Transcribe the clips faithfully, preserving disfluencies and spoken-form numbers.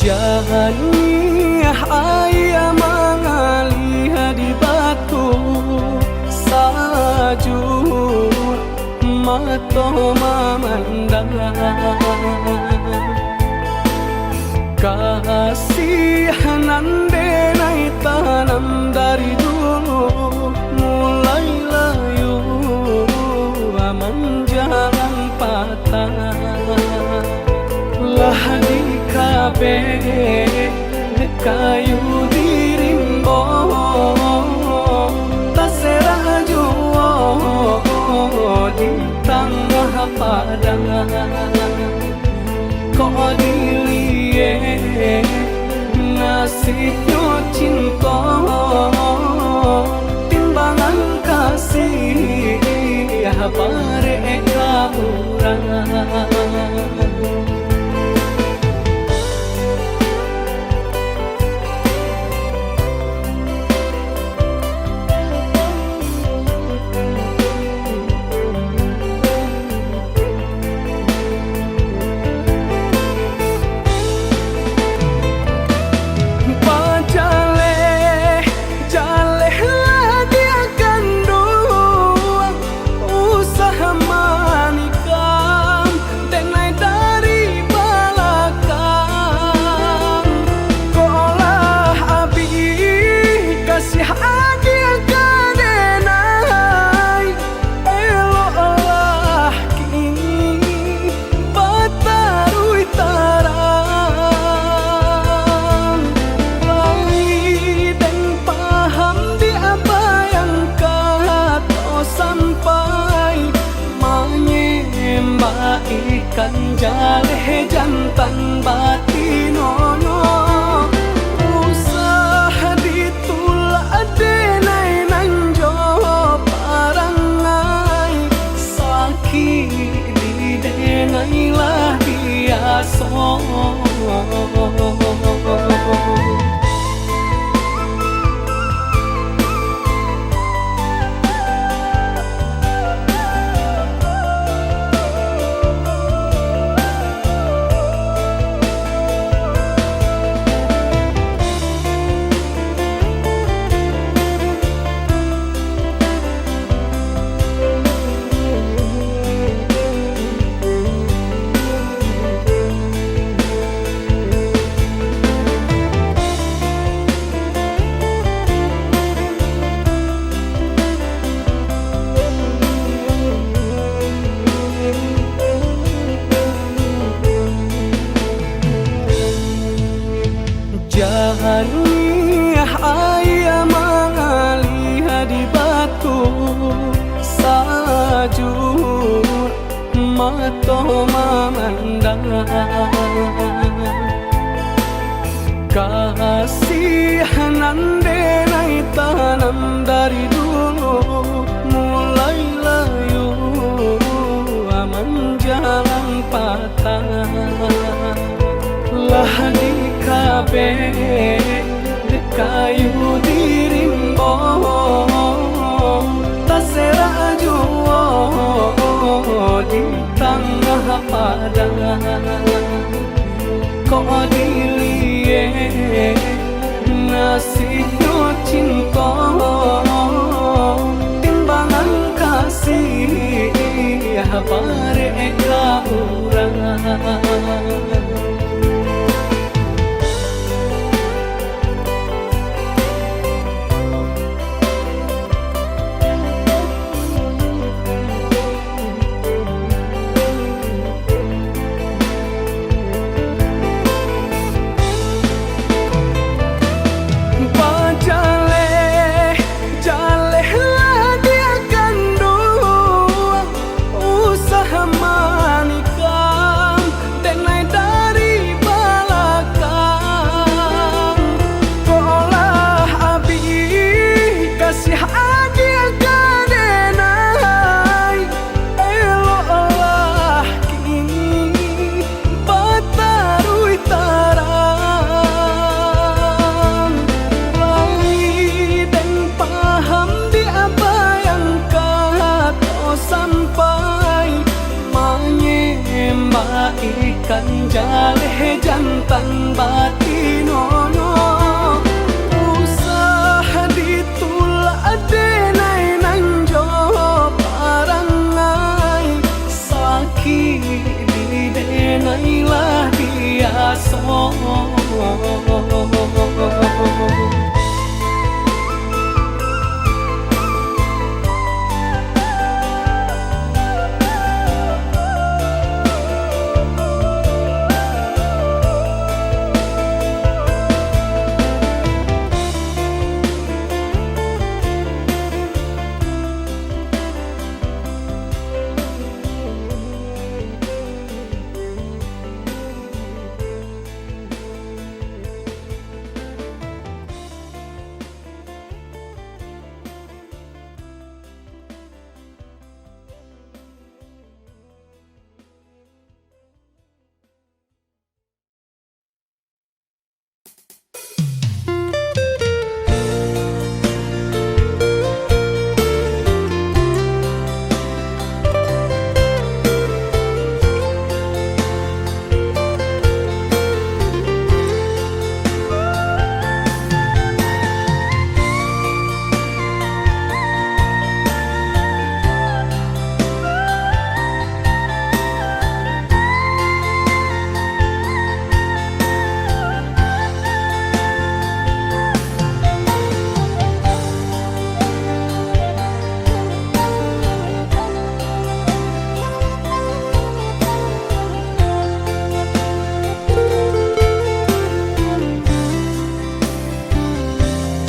Janiah aia mangalia di batu, sajuak mato mamandang. Kasih nan denai tanam dari dulu, mulai layu manjalang patang. Lah dikabek kayu di rimbo, taserah juo di tangah padang. Kok diliek nasibnyo cinto, timbangan kasih barek ka urang. Bajaleh, jaleh lah di kanduang, usah manikam denai dari balakang. Kok lah abih kasih adia ka denai, eloklah kini bataruih tarang. Lai den paham di apa yang kato sampai, manyembah ikan jaleh jantan batinonyo. Usah ditulak denai nan jo parangai, sakik di denai lah biaso. Janiah aia mangalia di batu, sajuak mato mamandang. Kasih nan denai tanam dari dulu, mulai layu manjalang patang. Lah dikabek kayu di rimbo, taserah juo di tangah padang. Kok diliek nasibnyo cinto, timbangan kasih barek ka urang.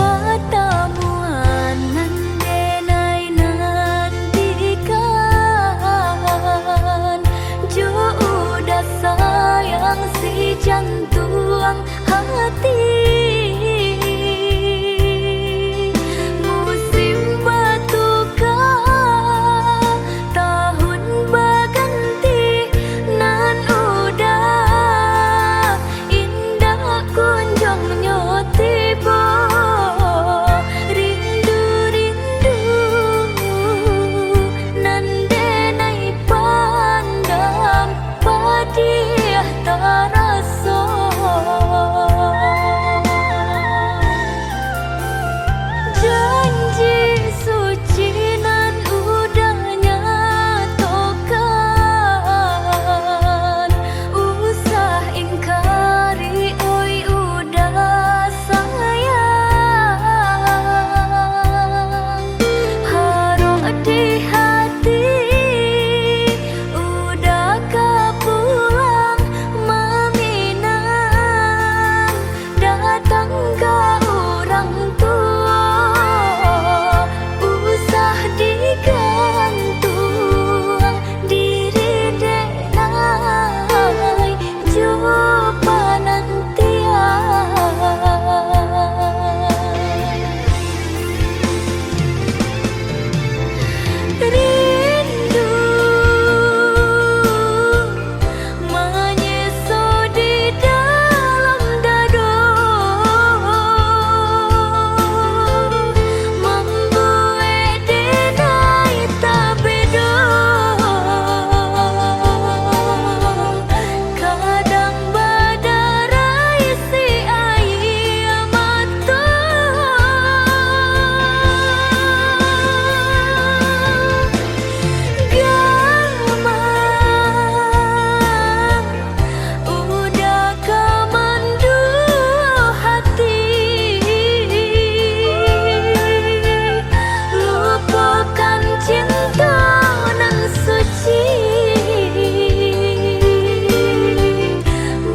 Patamuan nan denai nantikan, jo Uda sayang si jantuang hati. Musim batuka, tahun baganti, nan Uda indak kunjuang nyo tibo. Rindu-rindu nan denai pandam, padiah taraso. Janji suci nan Uda nyatokan, usah ingkari, oi Uda sayang. Harok di hati, Uda ka pulang maminang, datang ka urang tuo, usah digantuang diri denai jo panantian. Rindu manyeso di dalam dado, mambuek denai tabedo. Kadang badarai si aia mato. Gamang Uda ka manduo hati, lupokan cinto nan suci,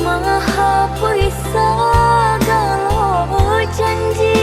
mahapuih sagalo janji.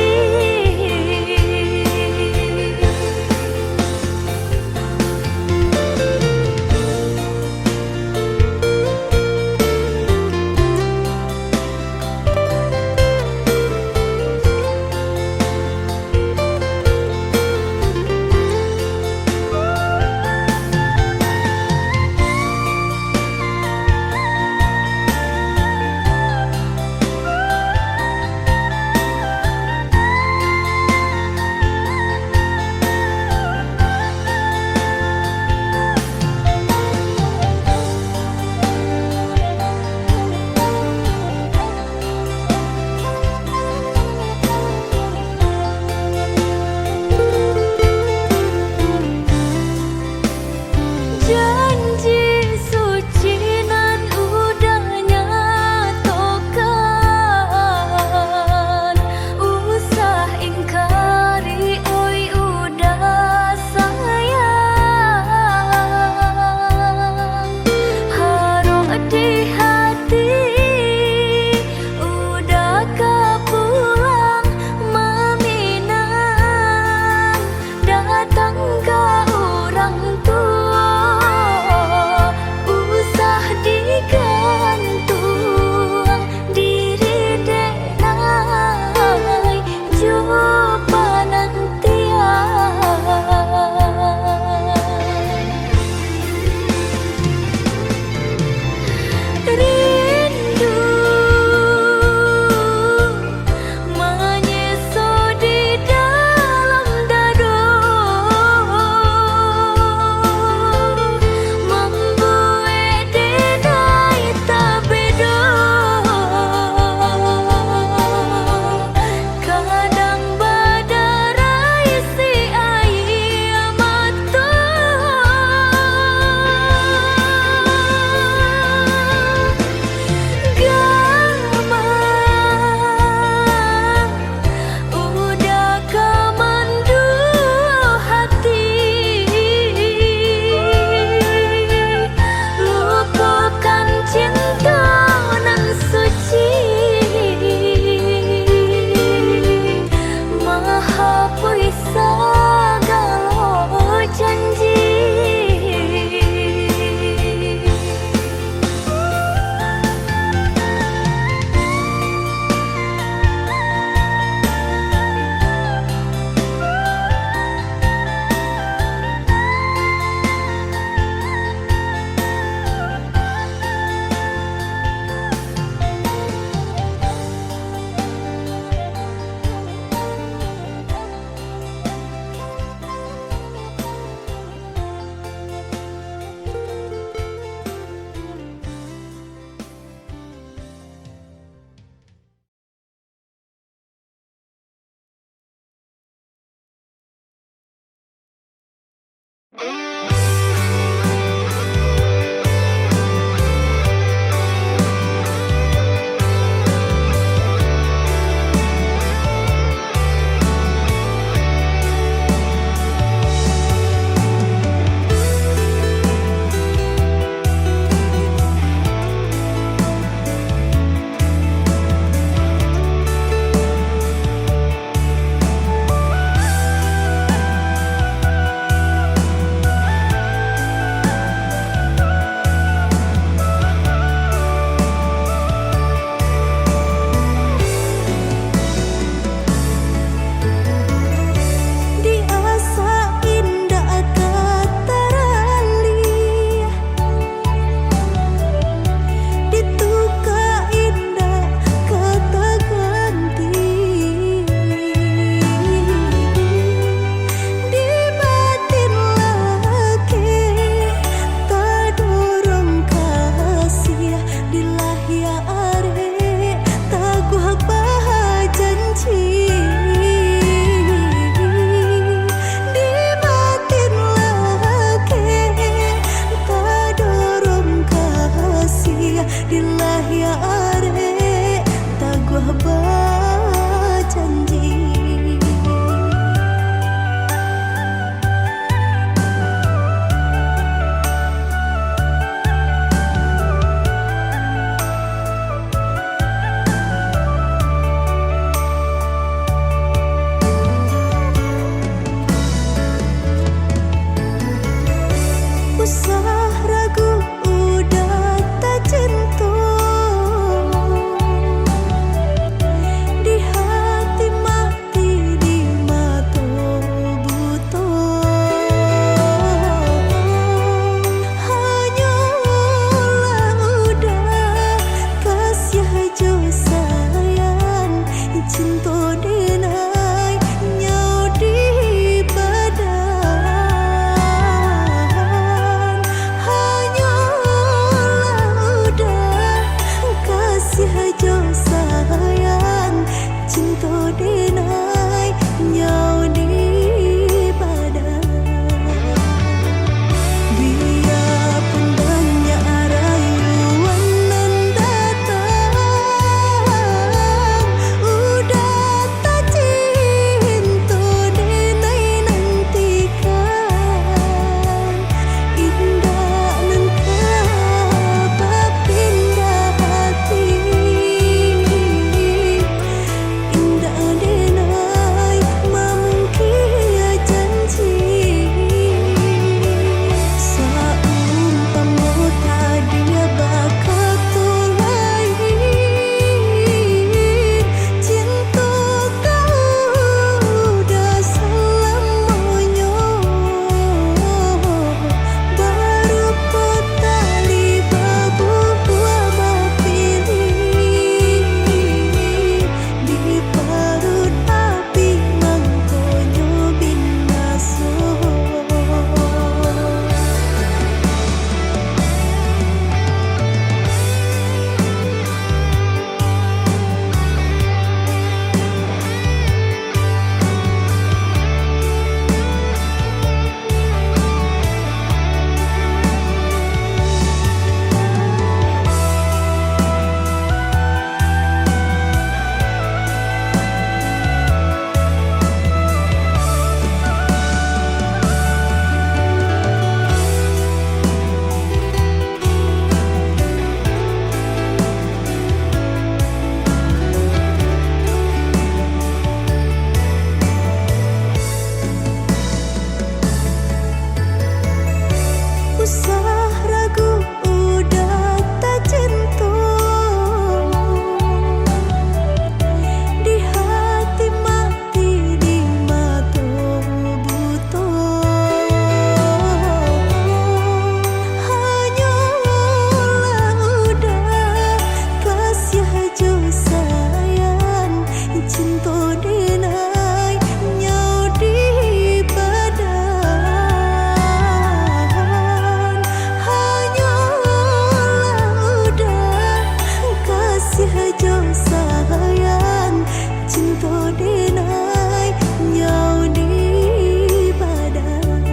jo sayang, cinto denai nyau di badan.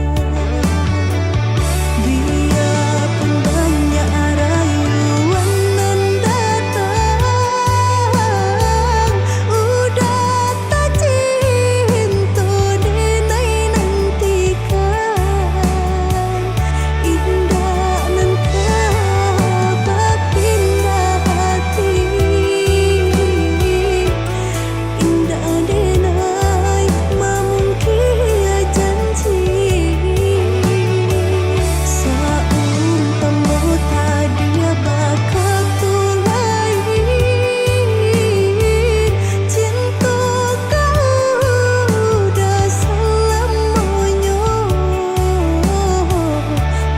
Biapun banyak rayuan nan datang, udah tacinto denai nantikan. Indak nan ka bapindah ati, indak denai mamungkia janji. Saumpamo tadi bakatu lain, cinto ka udah salamonyo.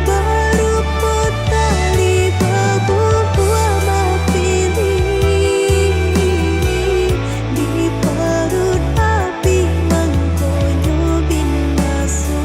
Barupo tali babuah bapilih, di paruik api mangkonyo binaso.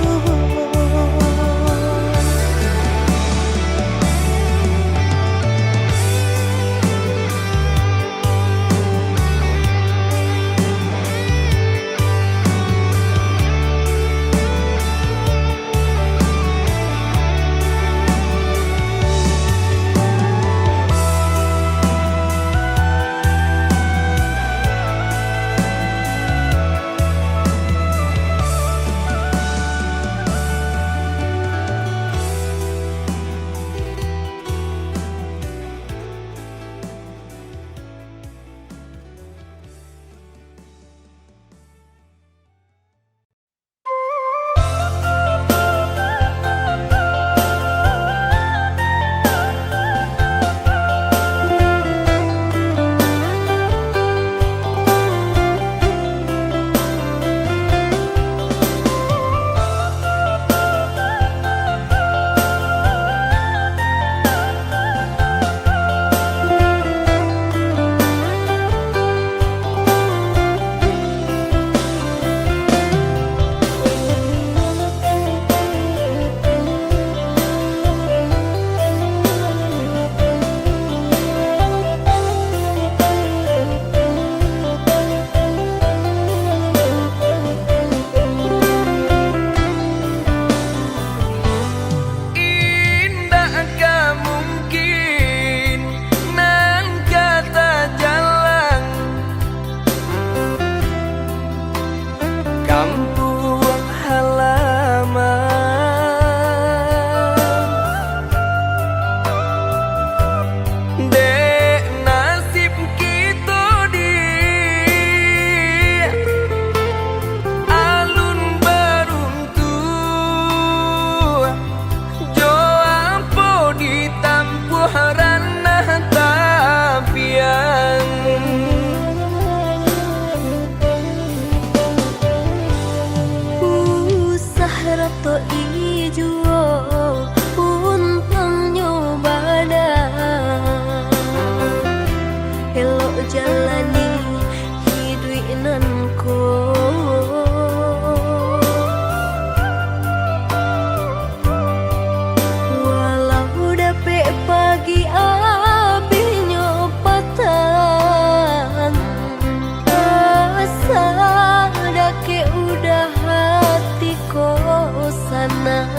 Indak ka mungkin nan ka tajalang kampuang halaman. Dek nasib kito di alun baruntuang, jo ampo ditampuah ranah tapian. Usah rato-i juo untuangnyo badan, elok jalani iduik nan ko. Walau dapek pagi, abihnyo patang, asa dakek udah hati ko sanang.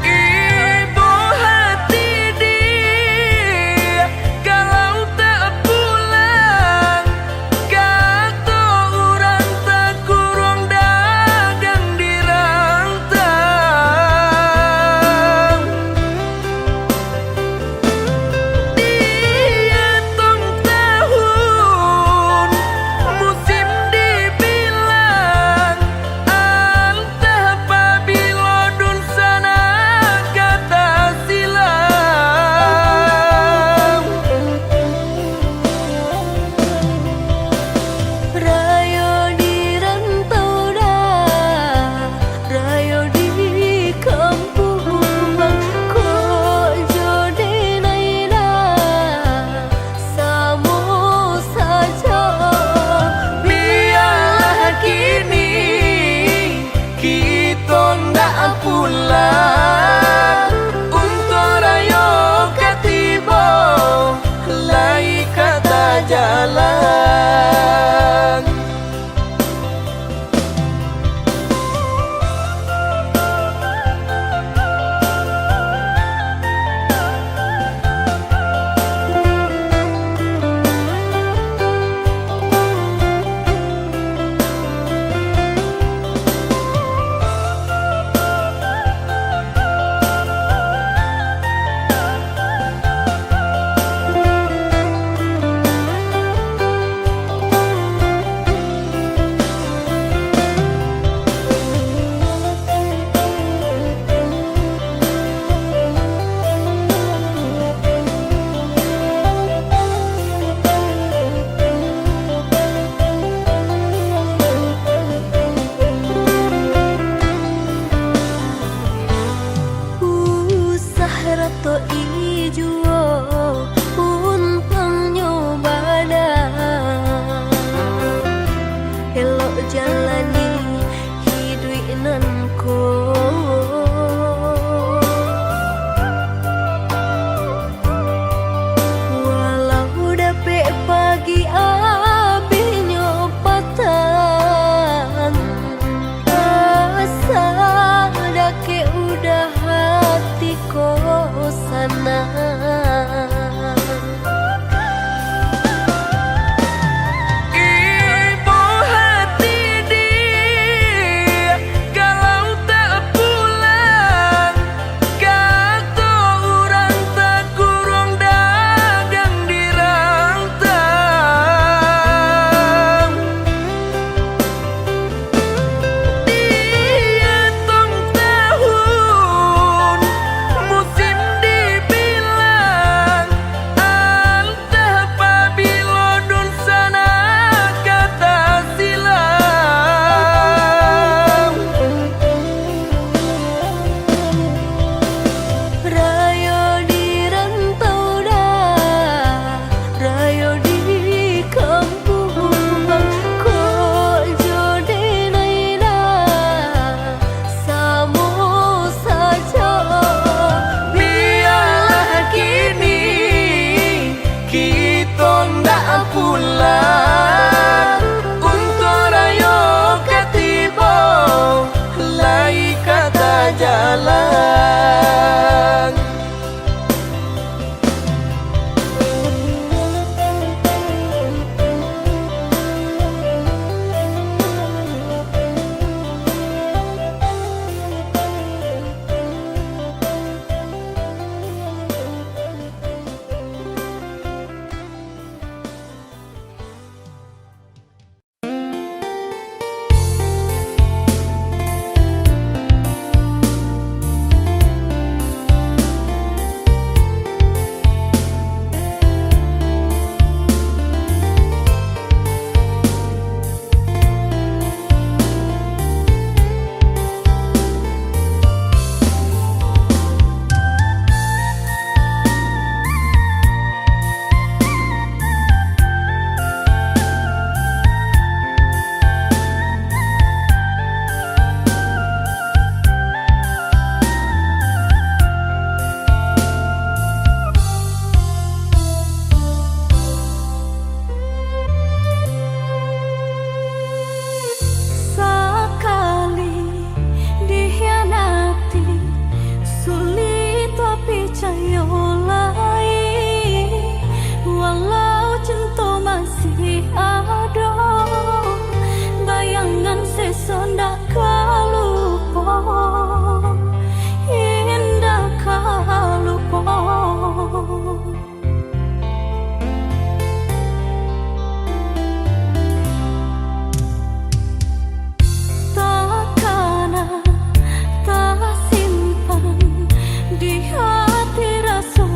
Ibo hati di, kalau To'i juo untuangnyo bana, elok jalani hiduik nan ko. Walau dapek pagi, abihnyo patang, asa dakek udah hati ko sanang. Ibo hati dia kalau tak pulang, kato urang takurung dagang di rantang. Diatong tahun, musim dibilang, antah pabilo dunsanak ka tasilang. Rayo di rantau dah, rayo di kampuang, kok jo denai dah, samo sajo. Bialah kini kito ndak pulang, untuak rayo ka tibo, lai ka tajalang. Sakali dikhianati, sulik tapicayo lai. Walau cinto masih ado, bayangan seso ndak ka lupo, indak ka lupo. Takana, tasimpan di hati raso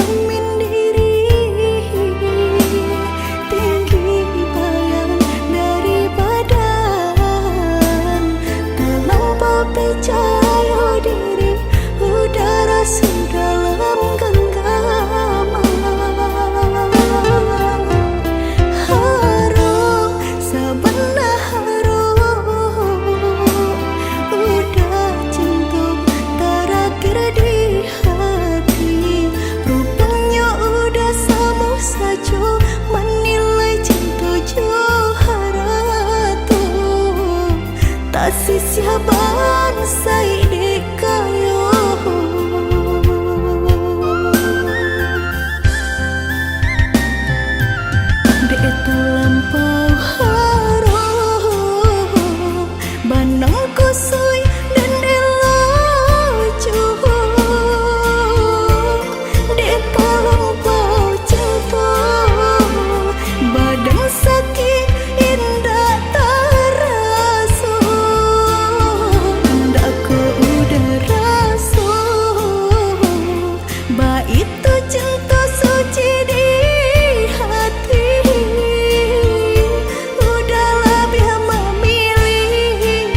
Mandiri, tinggi bayang dari badan, talampau picayo diri, udara su dalam ganggaman. Harok, sabana harok, udah cinto tarakhir di hati. Ruponyo udah samo sajo manilai cinto jo harato. Tasisiah bansai dek kayo. Dek talampau harok, banang kusui dan dek lacuak, dek talampau cinto, badan sakik indak taraso, indak ko udah raso. Baitu cinto suci di hati, udah labiah mamilih,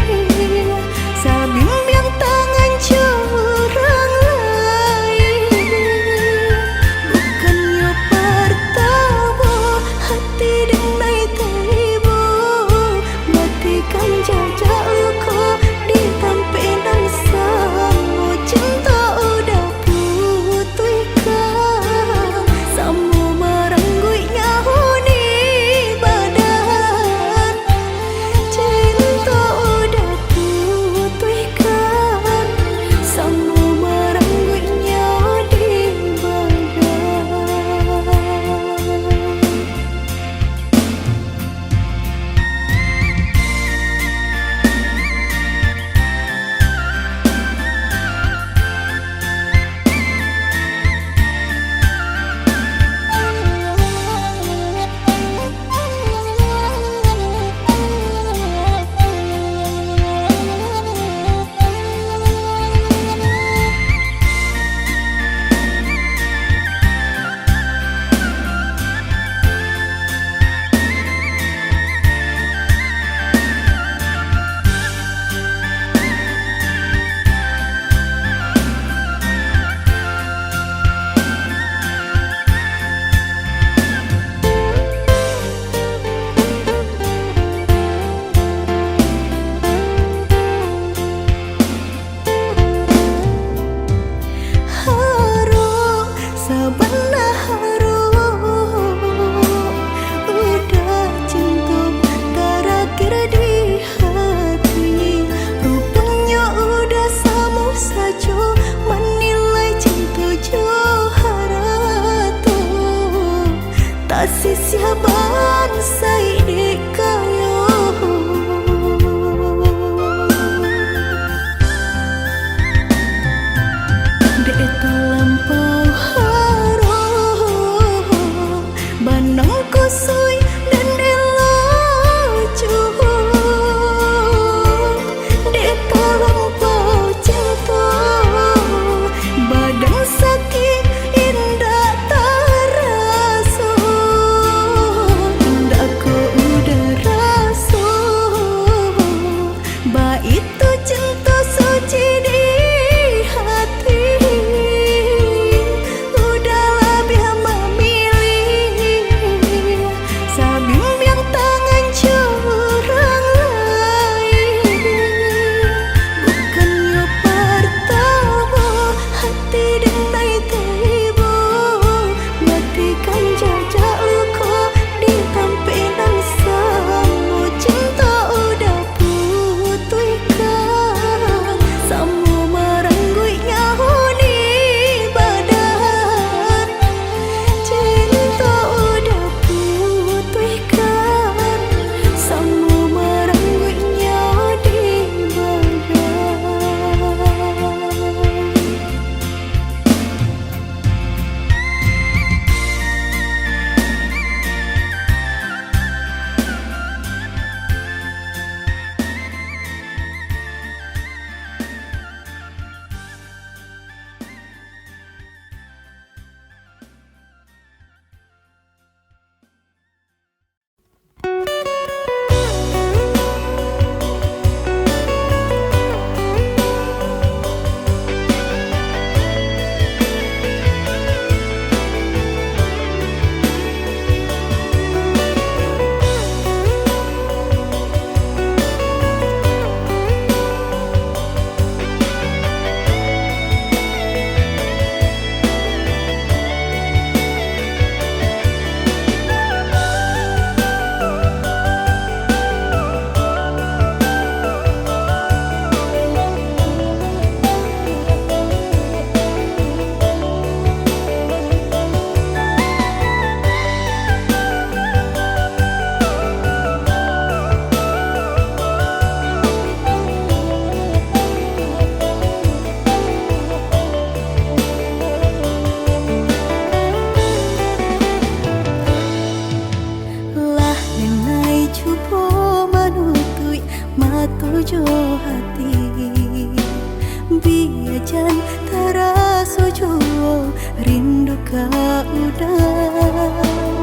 sabimbiang tangan jo urang lain. Bukannyo partamo hati denai taibo, batikan jajak luko di tampek nan samo. Cinto udah putuihkan, samo marangguik nyawo di badan. Cinto udah putuihkan, samo marangguik nyawo di badan. Harok, sabana harok, udah cinto tarakhir di hati. Ruponyo udah samo sajo manilai cinto jo harato. Tasisiah bansai dek kayo. Dek talampau harok, banang kusui dan dek lacuak, dek talampau cinto, badan sakik indak taraso, indak ko udah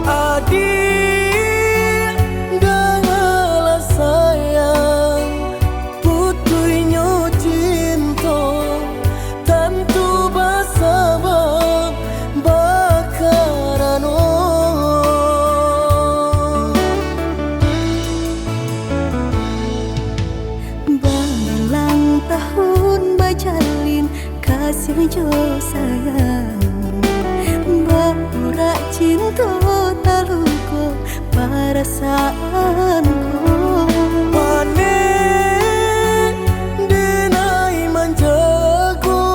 Adiak, dangalah sayang, putuihnyo cinto, tantu basabab bakarano. Babilang tahun bajalin, kasiah jo sayang, baurak cinto taluko parasaanku. Panek denai manjago,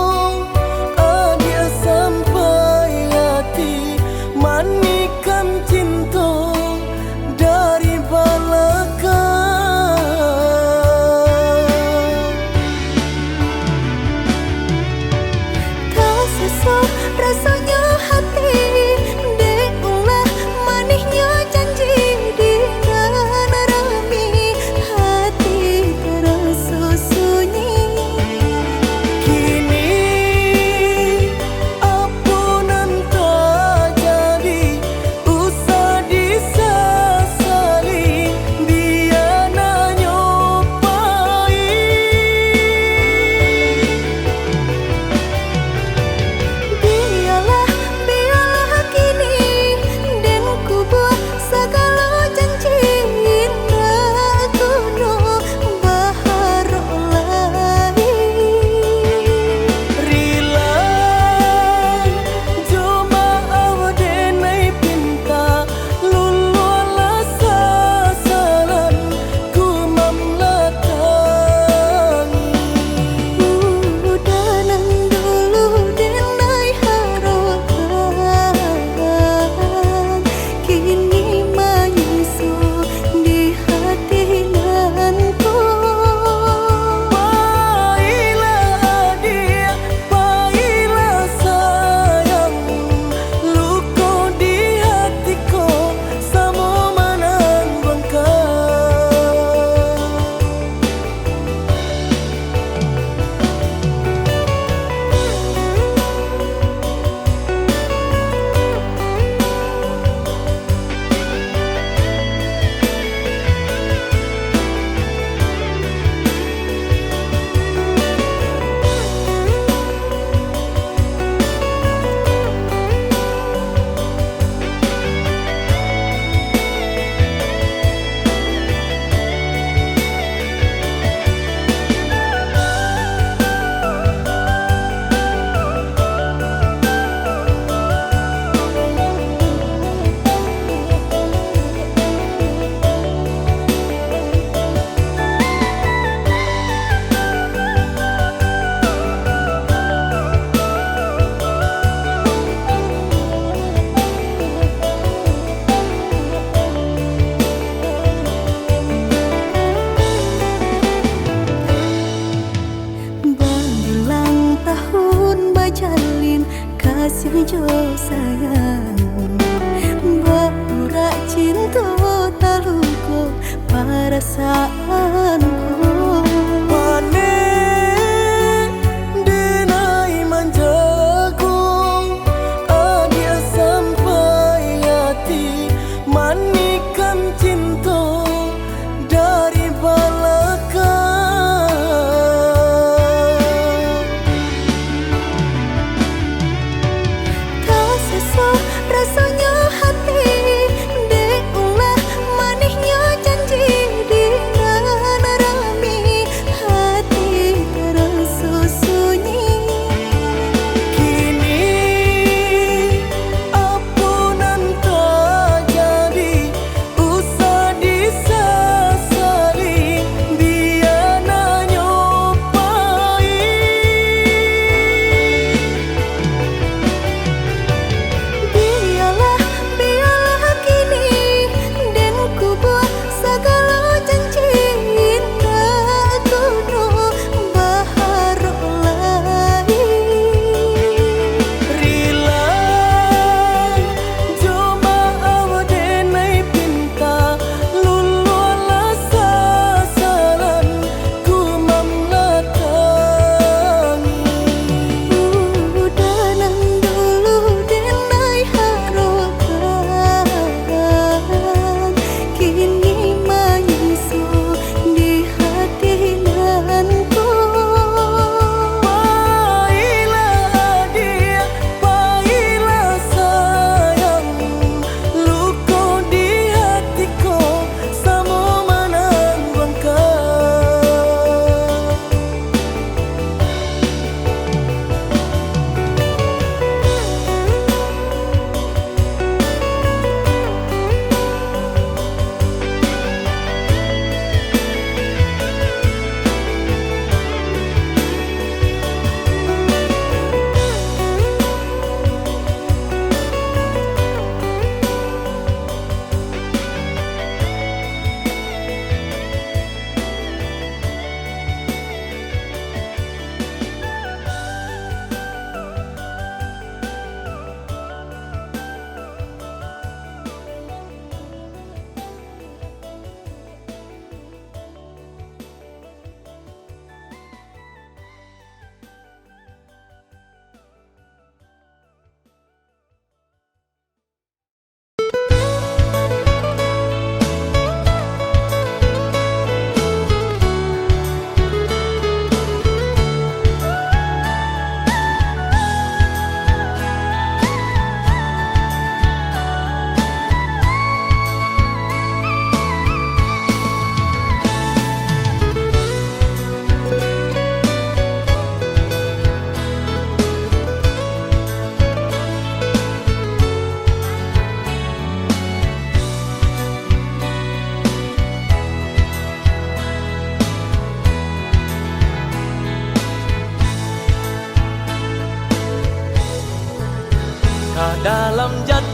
adiak sampai ati, manikam cinto dari balakang. Tasaso rasonyo hati, dek ulah manihnyo janji di nan rami, hati taraso sunyi. Kini apo nan tajadi, usah disasali, bia nanyo pahik. Bialah, bialah kini, den kubua sagalo janji, indak guno baharok lai. Rila jo maaf denai pinta, luluahlah sasalan, gumam lah tangih. Udah nan dulu denai harokan, kini manyiso di hati nan ko. Pailah adiak, pailah sayang, luko di hati ko samo manang bangka. Babilang tahun bajalin, kasiah jo sayang, baurak cinto taluko parasaanku. Panek denai manjago, adiak sampai ati, manikam cinto dari balakang. Tasaso rasonyo hati, dek ulah manihnyo janji di nan rami, hati taraso sunyi. Kini apo nan tajadi, usah disasali, bia nanyo pahik. Bialah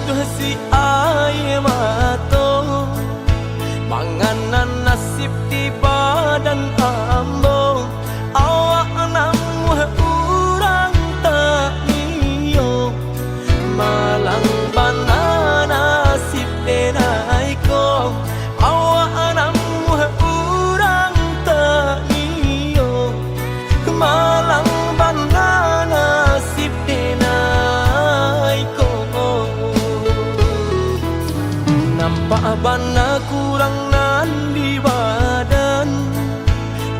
Duh si aia mato, manganan nasib di badan ambo. Awak namuah urang taniyo, malang bana nasib denai ko. Awak namuah urang taniyo, malang bana nasib denai ko. Nampak bana kurang nan di badan,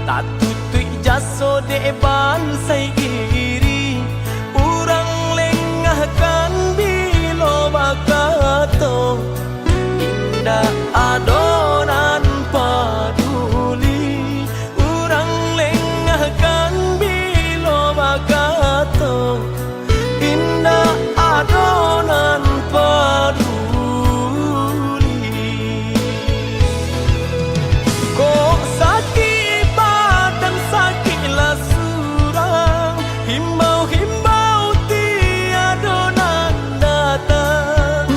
tatutuik jaso dek bansai iri. Urang lengahkan bilo bakato, indak ado nan paduli. Urang lengahkan bilo bakato, indak ado nan paduli. Kok sakik badan, sakiklah surang, himbau-himbau tiado nan datang.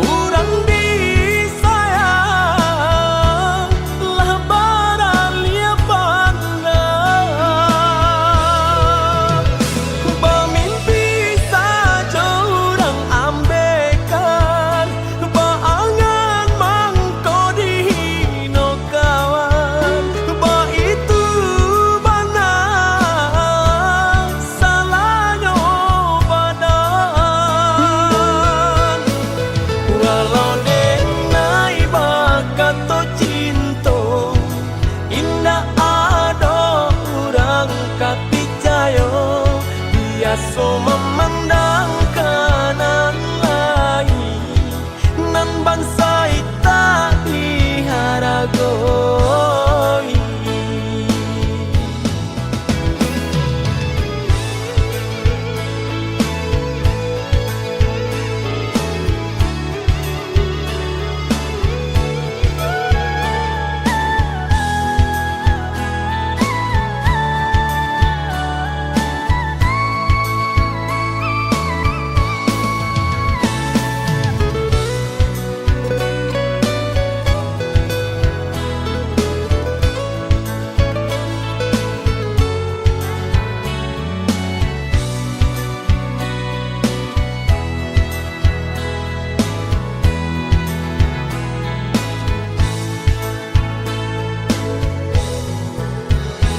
Urang disayang lah baraliah pandang. Bamimpi sajo urang ambekan, baangan mangko dihino kawan. Baitu bana salahnyo badan. Walau denai bakato cinto, indak ado urang ka picayo. Biaso mamandang ka nan lain, nan bansai tak diharagoi.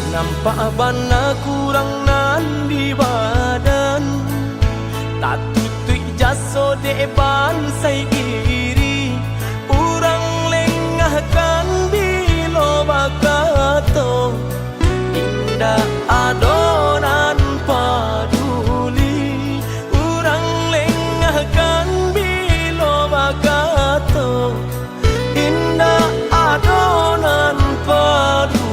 Nampak bana kurang nan di badan, tatutuik jaso dek bansai iri. Urang lengahkan bilo bakato, indak ado nan paduli. Urang lengahkan bilo bakato, indak ado nan paduli.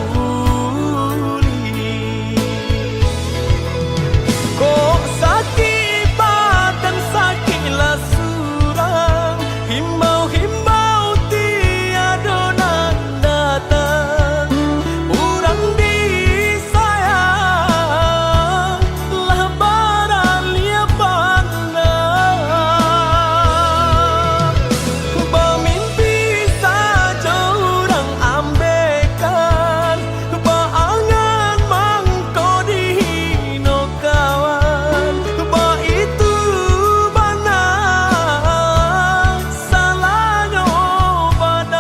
Kok sakik badan, sakiklah surang, himbau-himbau tiado nan datang. Urang disayang lah baraliah pandang. Bamimpi sajo urang ambekan, baangan mangko dihino kawan. Baitu bana salahnyo badan.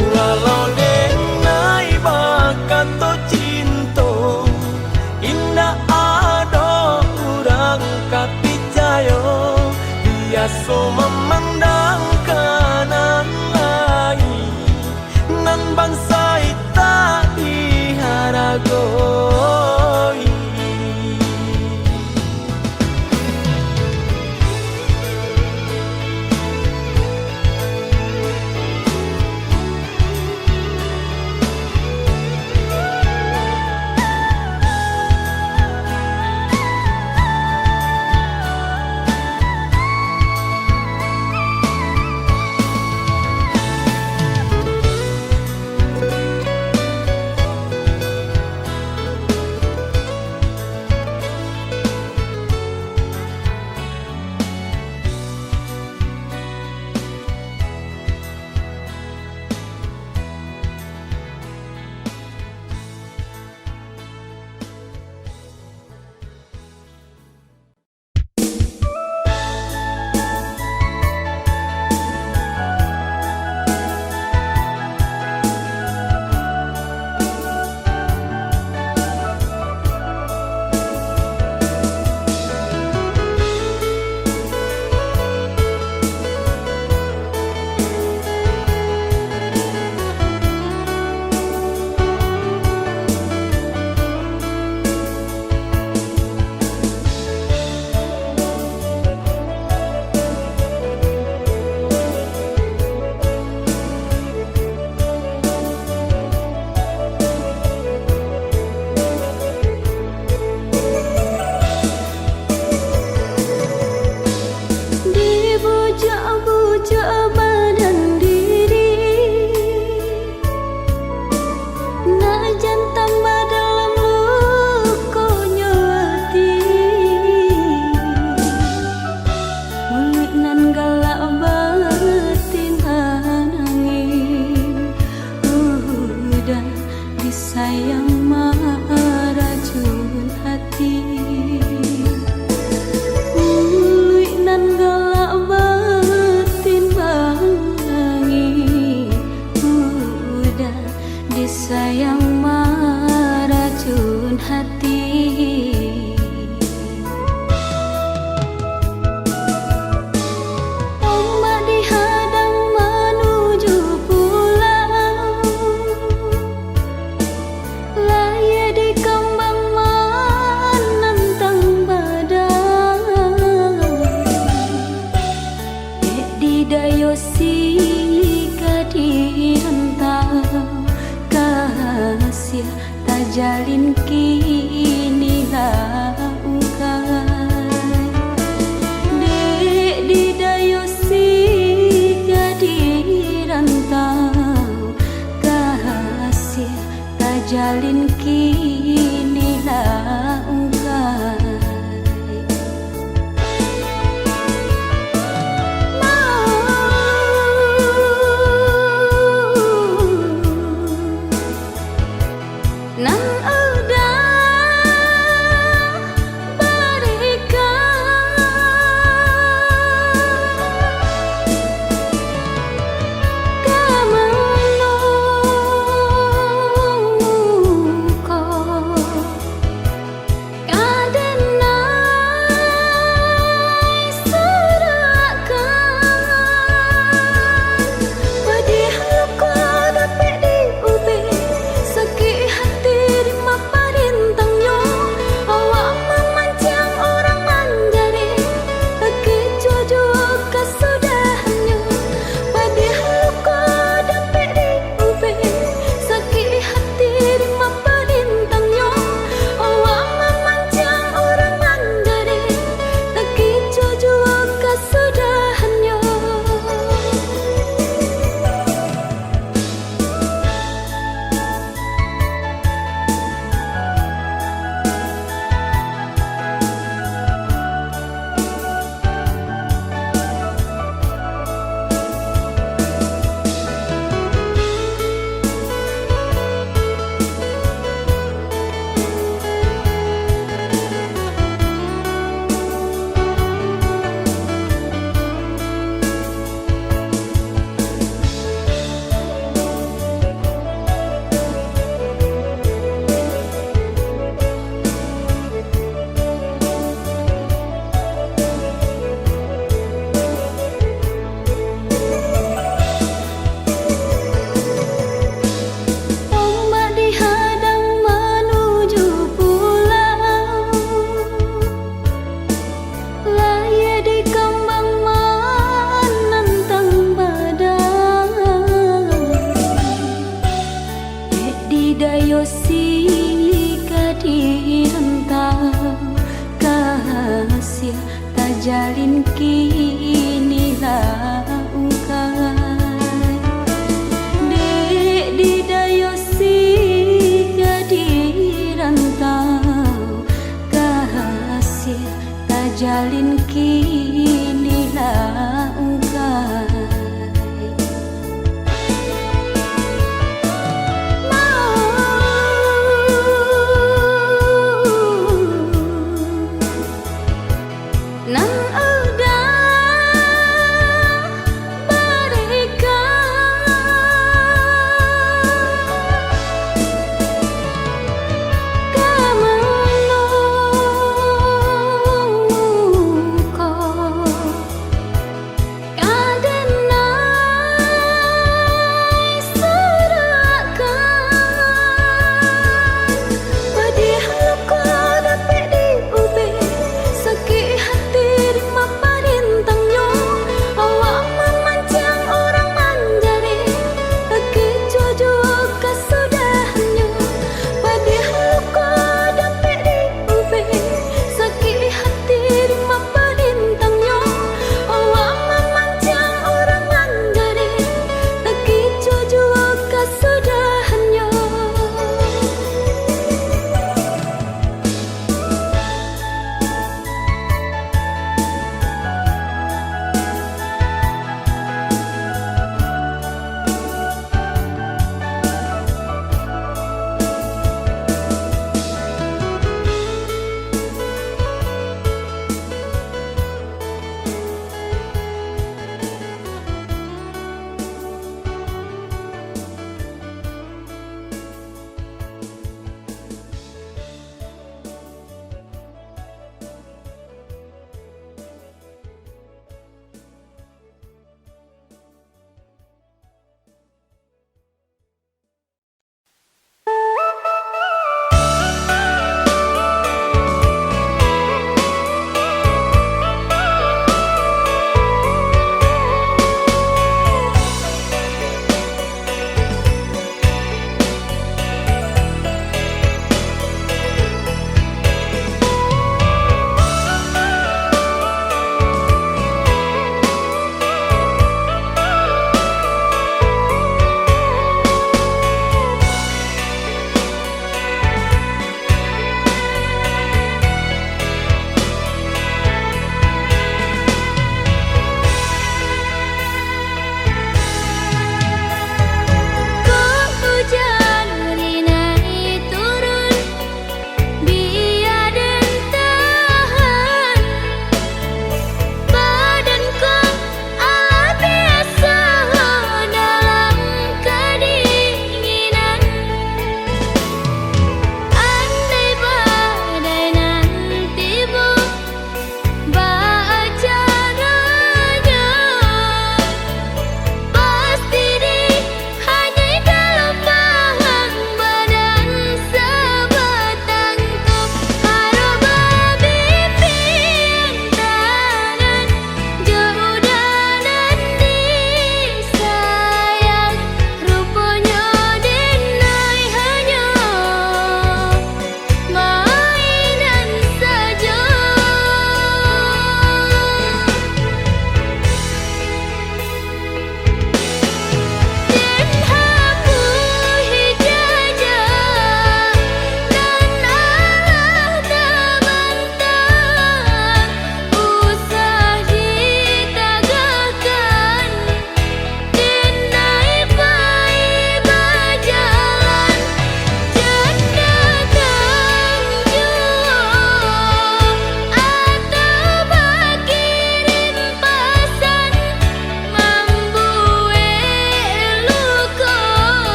Walau denai bakato cinto, indak ado urang ka picayo. Biaso mamandang ka nan lain, nan bansai tak diharagoi. Jalin kini lah ungkai, dek di dayo si gadih rantau, kasih tajalin kini lah ungkai. Nan udah barikan ka mano ko. Ka denai surahkan, padiah luko dapek diubek, sakik hati di maparintangnyo, awak mamanciang urang manjarek, takicuah juo kasudahannyo, padiah luko dapek di ubek, sakik hati di maparintangnyo, awak mamanciang urang manjarek, takicuah juo kasudahannyo. Ombak dihadang manuju pulau, layia dikambang manantang badai. Dek di dayo si gadih rantau, kasih tajalin kini lah ungkai. Dek di dayo si gadih rantau, kasih tajalin kini lah ungkai. Nan udah barikan ka mano ko. Ka denai surahkan, padiah luko dapek diubek, sakik hati di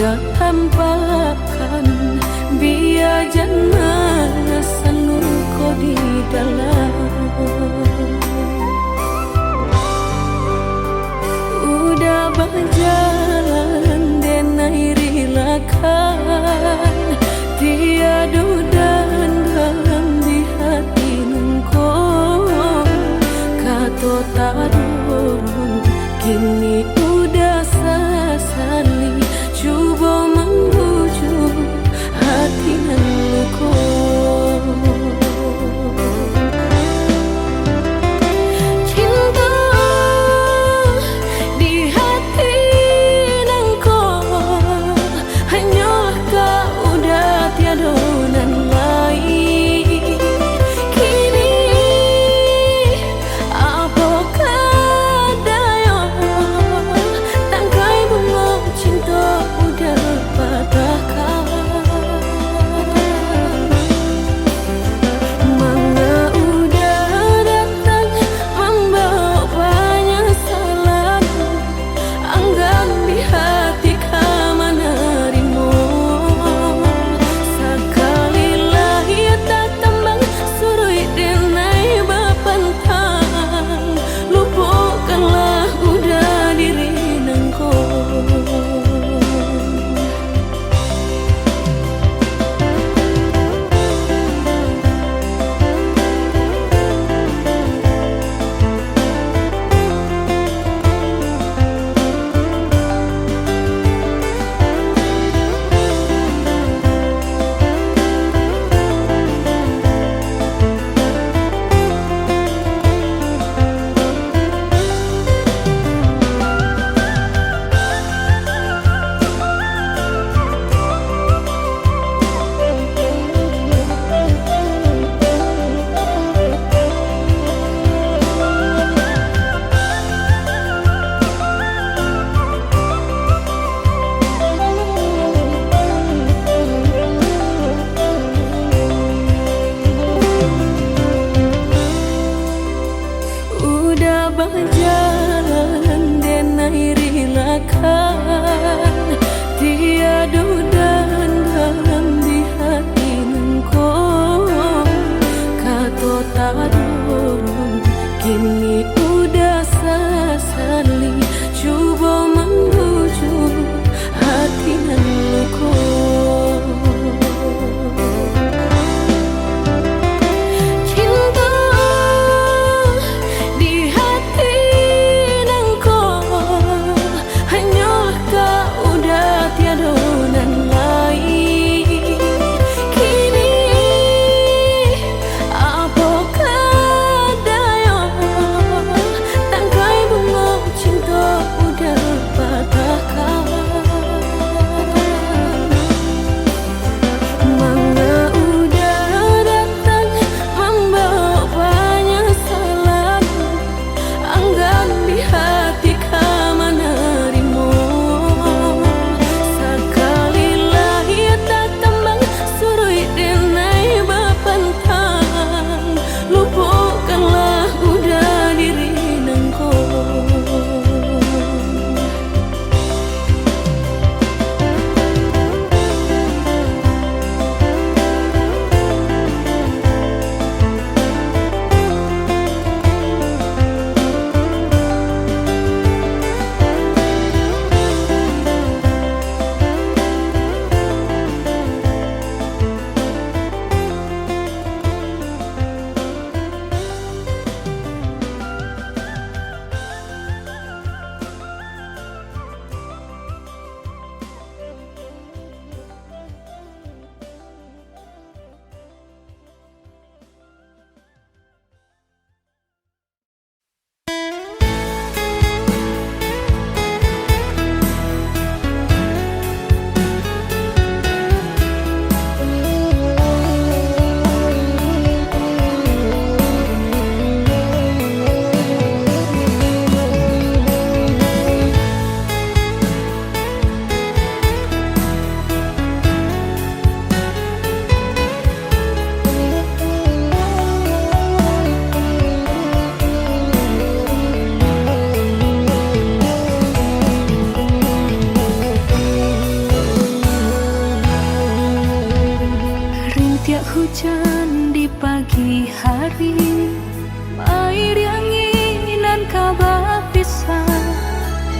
Tampakkan, bia jan manasan luko di dalam. Udah bajalan denai rilakan, tiado dandang di hati nangko. Kato taruih, kini udah sasali, cubo mambujuak hati nan luko. Cinto di hati nangko, hanyolah kau, udah tiado nan lain. Kini apokoh dayo?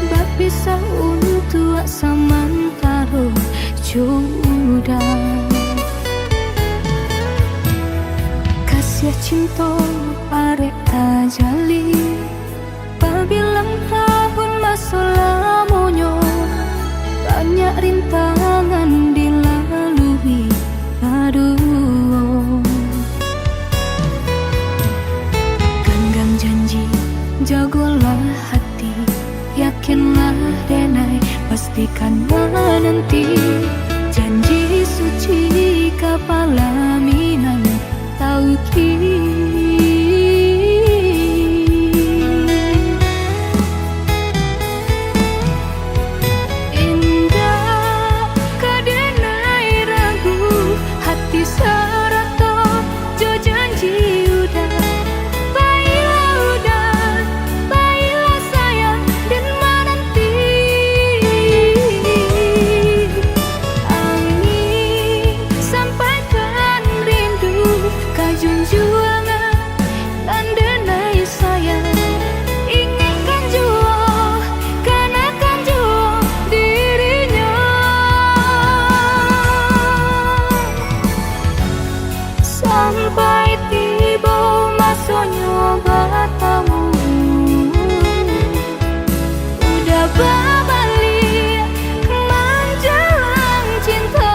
Bapisah untuak samantaro jo uda. Kasiah cinto arek tajalin, babilang tahun maso lamonyo, banyak rintangan dilalui baduo. Ganggang janji, jagolah hati, yakinlah denai, pastikan mananti janji suci ka palaminan tauki. Indak ka denai ragu, hati sarato jo janji uda. Bailah uda, bailah sayang, den mananti. Angin sampaikan rindu ka junjuangan nan denai sayang. Ingatkan juo, kanakan juo dirinyo. Sampai tibo masonyo batamu, uda babaliak manjalang cinto.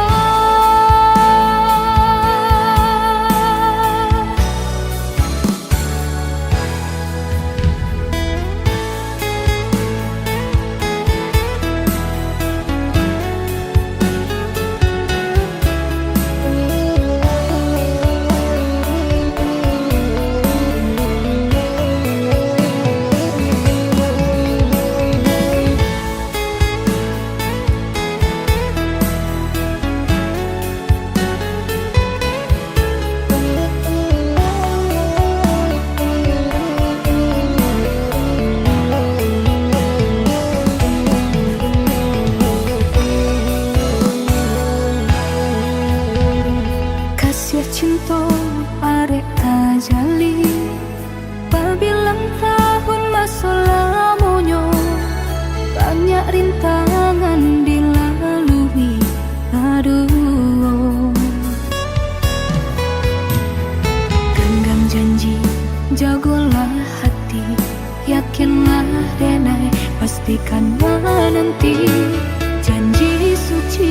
Kasiah cinto arek tajalin, babilang tahun maso lamonyo, banyak rintangan dilalui baduo. Ganggang janji, jagolah hati, yakinlah denai, pastikan mananti janji suci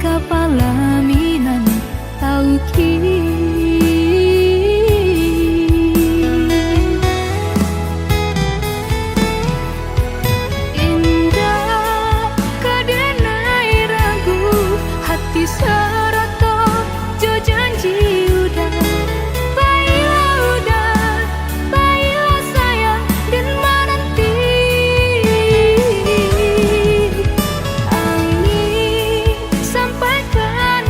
ka palaminan tauki. Indak ka denai ragu, hati sarato jo janji uda. Bailah uda, bailah sayang, den mananti. Angin sampaikan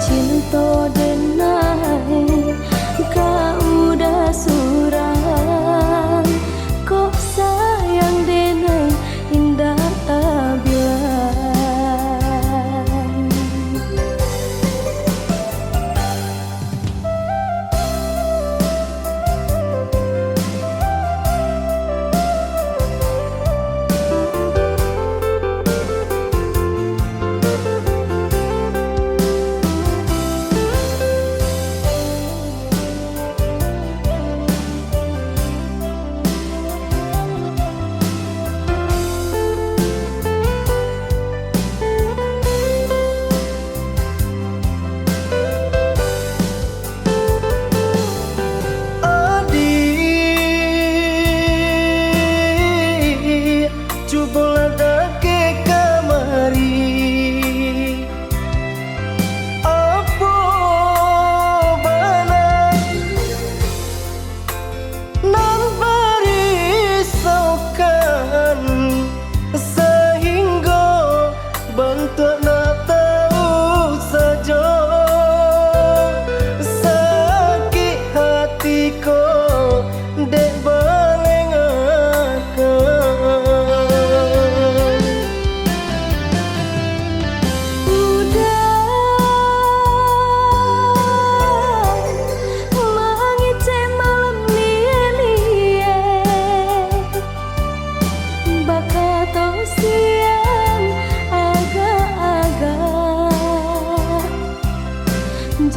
Cinto denai ka Uda surang, kok sayang denai indak tabilang. Adik, cubolah dakek kamari. Apo bana nan barisaukan, sahinggo bantuak ndak tahu sajo. Sakik hati ko dek balengakan. Uda mangecek malam liek-liek, bakato siang agak-agak.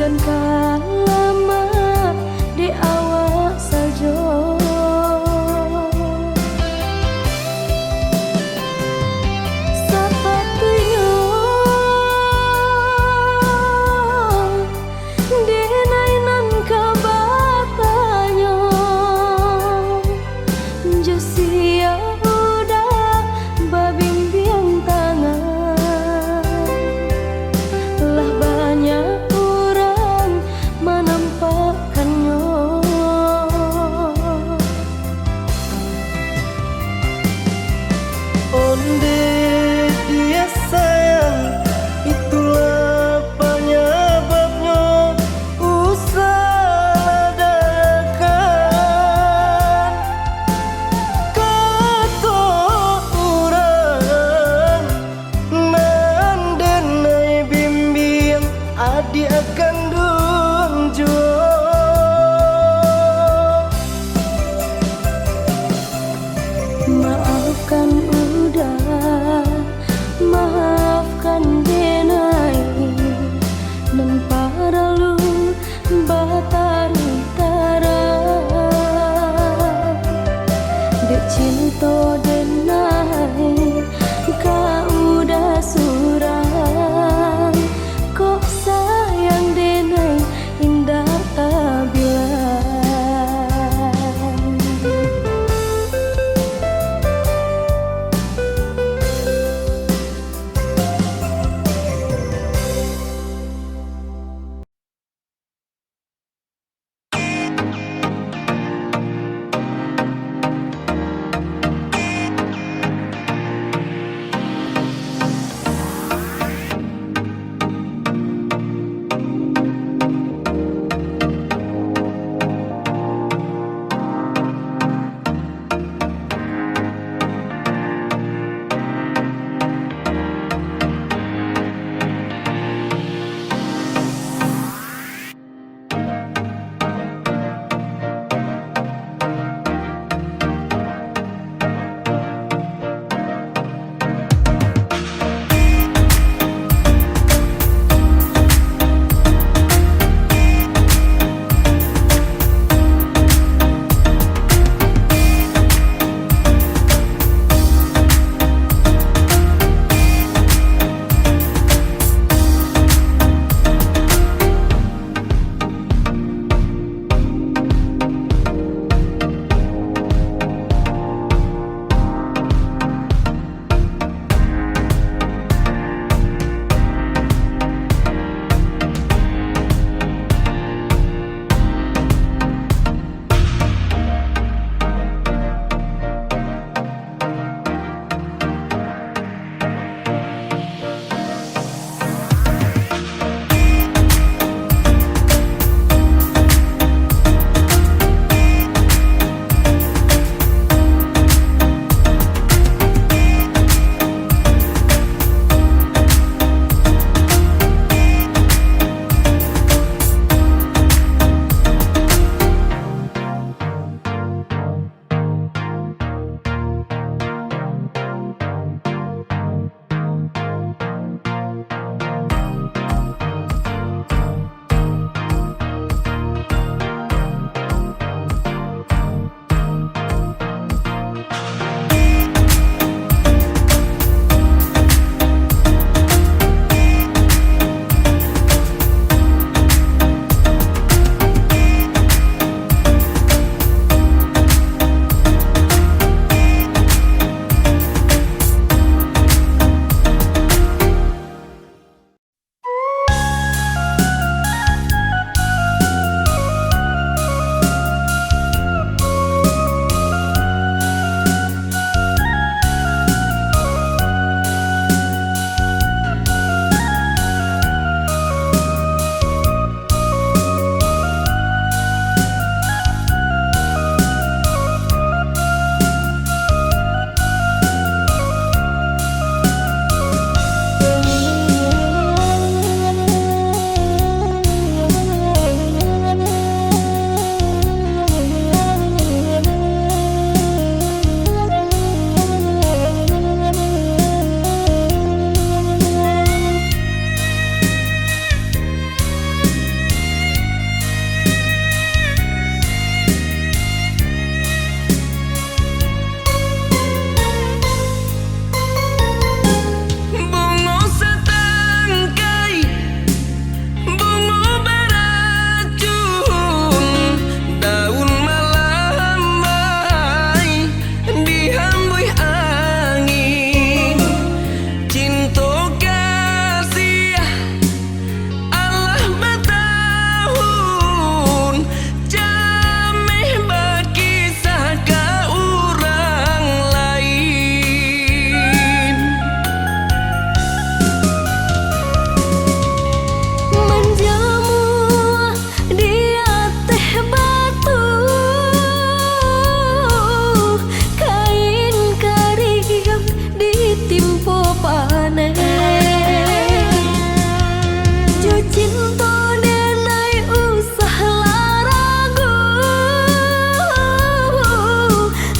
Jan ka lamak dek awak sajo. Sapatuiknyo denai nan ka batanyo, jo sia Uda babimbiang tangan. Lah banyak urang manampakkannyo. Ondeh dia sayang, itulah panyababnyo usah lah dakekkan. Kato urang nan denai bimbiang, adiak kanduang juo. Maafkan Uda, maafkan denai, nan paralu bataruih tarang. Dek cinto denai ka Uda surang, kok sayang denai Cinto denai usah lah ragu,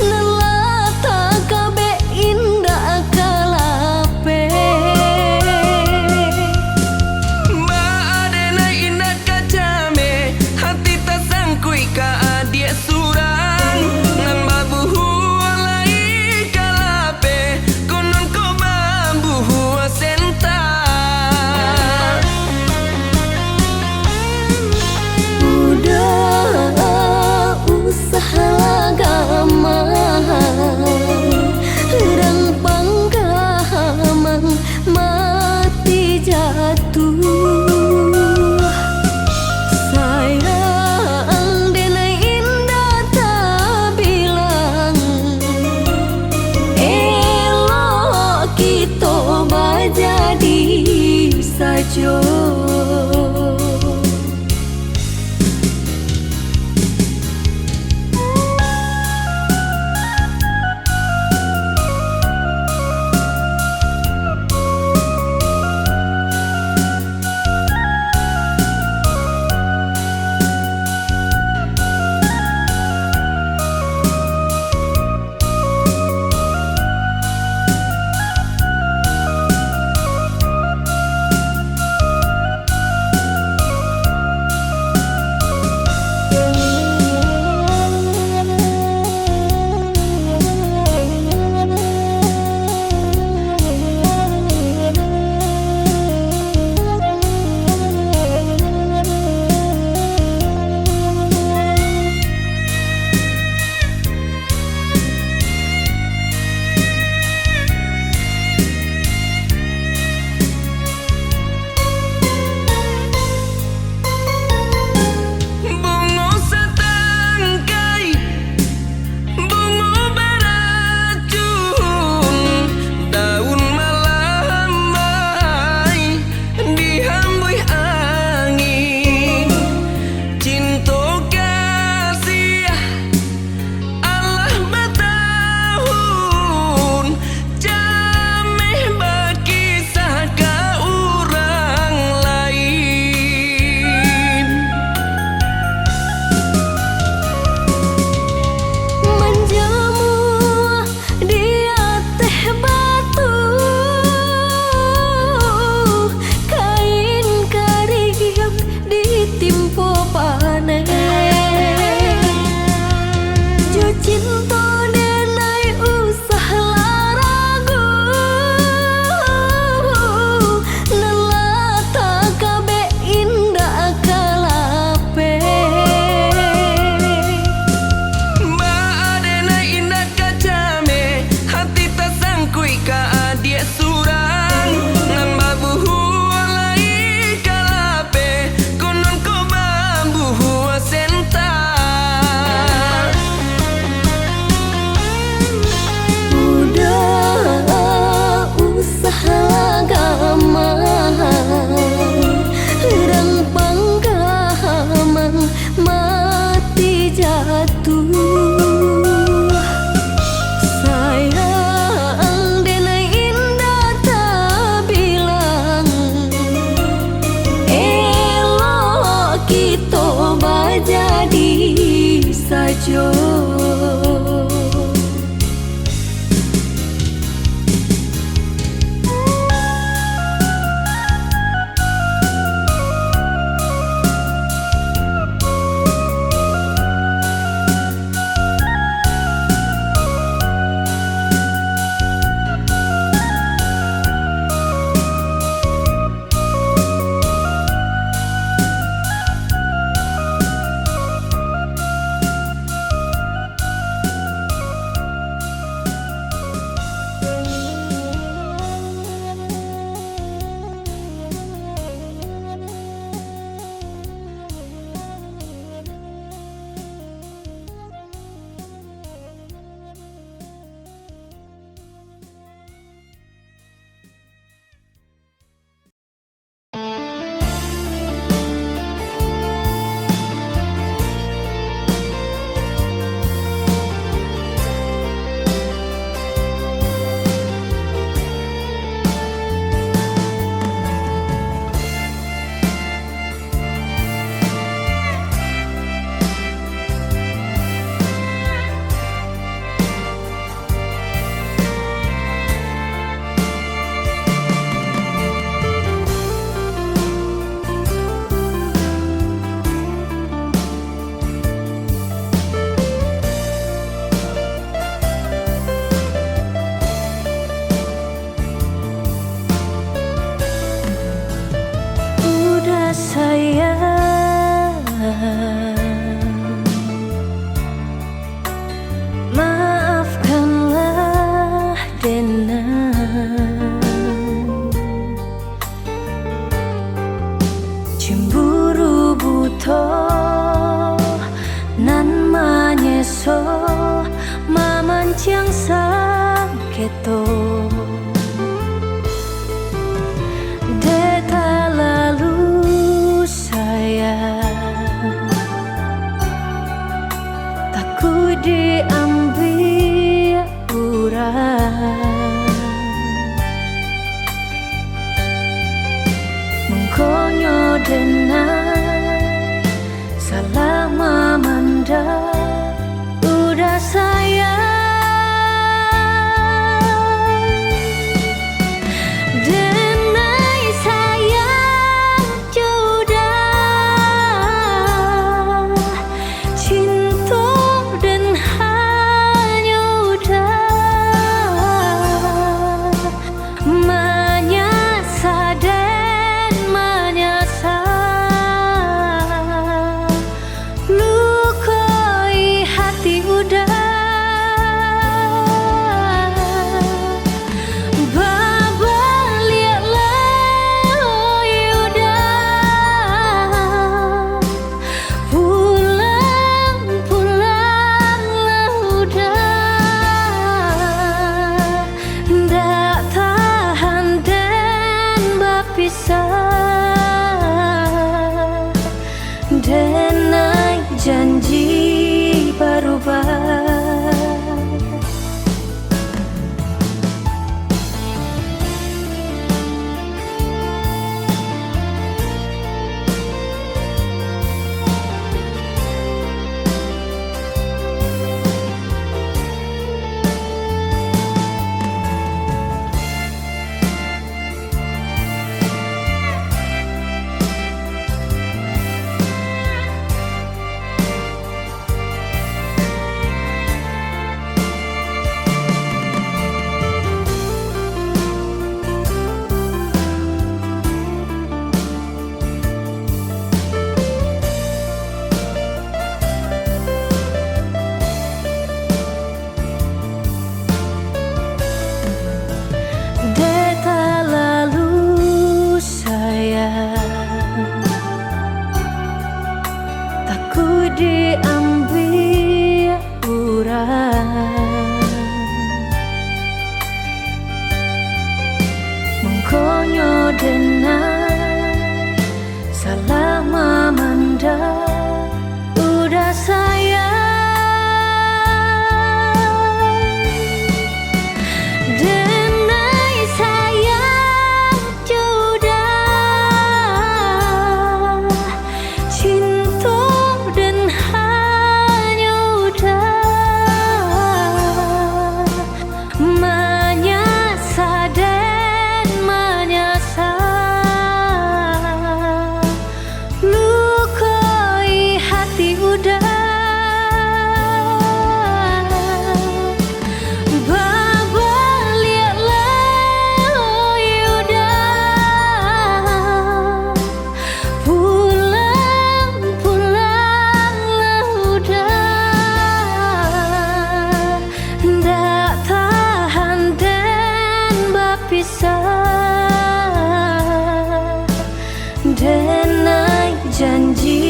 nan lah takabek indak ka lapeh. Baa denai indak ka cameh, hati tasangkuik ka adiak surang, nan babuhua lai ka lapeh, konon ko babuhua senta. Udah usah lah gamang, urang panggamang mati jatuah. Sayang denai indak tabilang, elok kito bajadi sajo. Bungo satangkai, bungo baracun, daun malambai dihambuih angin. Cinto kasiah alah batahun, cameh bakisah ka urang lain. Manjamuah di ateh batu, kain kariang ditimpo paneh. Jo cinto denai usah lah ragu, nan lah takabek indak ka lapeh. Baa denai indak ka cameh, hati tasangkuik ka adiak surang, nan babuhua lai ka lapeh, konon ko babuhua senta. Udah usah lah gamang, urang panggamang mati jatuah. Sayang denai indak tabilang, elok kito bajadi sajo. Sayang, maafkanlah Denai. Cemburu buto nan manyeso mamanciang saketo. Dek talalu sayang, takuik diambiak urang. Mangkonyo Denai salah mamandang Uda sayang. Denai sayang jo Uda, cinto den hanyo Uda, manyasa den manyasa, lukoi hati Uda. Babaliaklah, oi Uda, pulang, pulanglah Uda, ndak tahan den bapisah. Denai janji barubah. Dek talalu sayang, takuik diambiak urang. Mangkonyo Denai salah mamandang Uda sayang. Denai sayang jo Uda, cinto den hanyo Uda, manyasa den manyasa, lukoi hati Uda. Babaliaklah, oi Uda, pulang, pulanglah Uda, ndak tahan den bapisah. Denai janji